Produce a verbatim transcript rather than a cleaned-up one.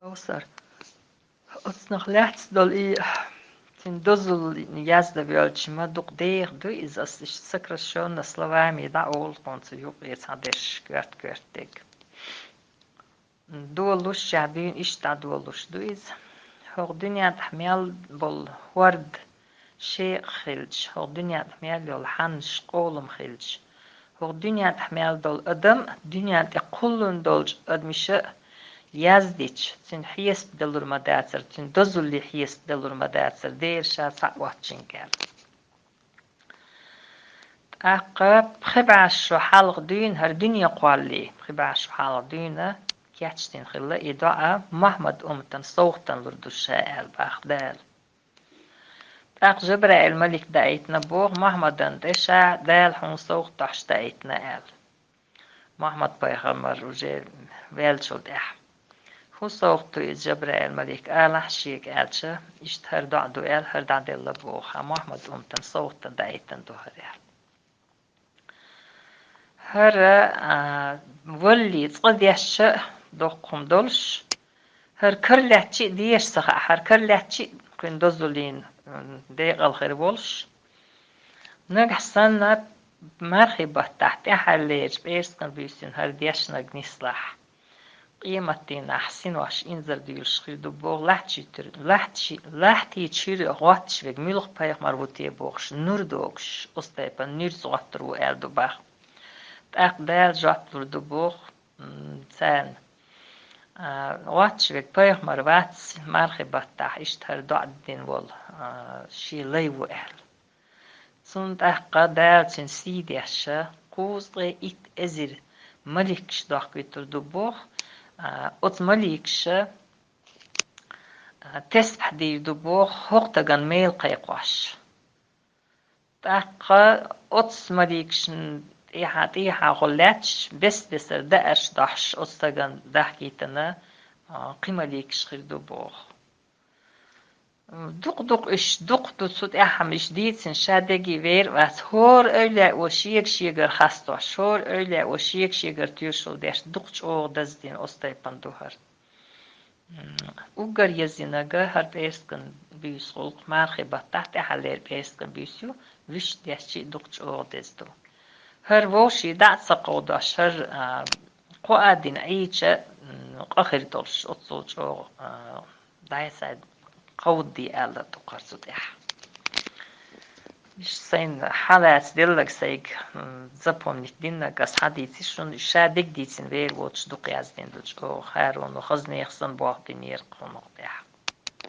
Овсар. Оцунах лаьцна долу и цуьнан дозаллина яздан воьлча ма дукха деха ду иза, ас иштта сокращённо словами дӀаолу-кх цу юкъе цхьа дерш коьрта-коьртаниг. Долуш, ша буьйна иштта дӀадолуш ду иза. ХӀокху дуьнен тӀехь мел болу хӀорд шекъа хилча, хӀокху дуьнен тӀехь мел йолу хьаннаш къолам хилча, хӀокху дуьнен тӀехь мел долу адам, дуьнен тӀе кхуллун долчу адамаша а яздича, цуьнан хьесап далур ма дацара, цуьнан дозаллин хьесап далур ма дацара, Дела ша цхьаъ воцчуьнга аьлла. ТӀаккха пхи бӀе шо хьалха дуьйна, хӀара дуьне кхоллале, пхи бӀе шо хьалха дуьйна кечдина хилла и доӀа, Мухьаммад умматан совгӀатана лур ду ша аьлла боху Дала. ТӀаккха Жабраил-малик даийтина боху Мухьаммадан тӀе, ша Дала хьуна совгӀат дохьуш даийтина аьлла. Мухьаммад-пайхамар уже ваьллачул тӀаьхьа. ХӀун совгӀат ду иза, Жабраил-малик, алахь шега аьлча, иштта хӀара доӀа ду аьлла, хӀара дӀаделла боху, хьан Мухьаммад умматан совгӀатана даийтина ду хӀара аьлла. ХӀара, а, валли цкъа дешча а доккха хӀума долуш, хӀара кара лаьттача а деша ца хаьа, хӀара кара лаьттача а кхуьнан дозаллин, м, декъал хир волуш. Нагахь санна мархи баттахь тӀаьххьарлерчу пӀераскан буьйсанна хӀара дешнарг нислахь, къематдийнахь синош инзар дуьйлуш хир ду боху, лахьти чуьра, лахьти-, лахьти чуьра гӀотташ верг муьлха пайхамар ву те бохуш, нур догуш, оцу тайпана нуьрца гӀоттур ву аьлла ду боху. ТӀаккха Дала жоп лур ду боху, м, царна. А, гӀотташ верг пайхамар вац, мархи баттахь иштта хӀара доӀа дина волу, а, шен лай ву аьлла. Цунна тӀаккха Дала цуьнан сий дешча, кхузткъе итт эзар маликаш дохкуьйтур ду боху, а, оцу маликаша, а, тесбахь дийр ду боху, хӀокху стагана мела кхайкхош. ТӀаккха оцу маликашна тӀехьа, тӀехьа гӀо лаьтташ, бес-бесара даарш дохьуш, оцу стагана дахкийтина, а, кхин маликаш хир ду боху. Дукха-дукха уьш, дукха ду, цу тӀаьхьа-м уьш дийцина ша дерриге вер а вац. ХӀора эвлаяо шега-шегара хастош, хӀора эвлаяо шега-шегара тоьшалла деш, дукха чӀогӀа даздина оцу тайпана ду хӀара. М, уггар еззинарг хӀара пӀераскан буьйса гӀуллакх, мархи баттахь тӀаьххьарлера пӀераскан буьйса ю, вуьшта дешча а дукха чӀогӀа деза ду. ХӀара вовшийн дӀа а ца кховдош, хӀара, а, кхоа а дина Ӏийча, м, къа хир долуш, оццул чӀогӀа, а, дӀасай кховдаде аьлла ду-кх хӀара цу тӀехь. Иштта сайна хьалаца делларг сайга, м, запомнить динарг ас хьадийци шуна, ша дерг дийцина вер воцуш дукха яздина ду чӀогӀа, ХӀаруно хаза нехан санна болх бинера кхунах тӀехь.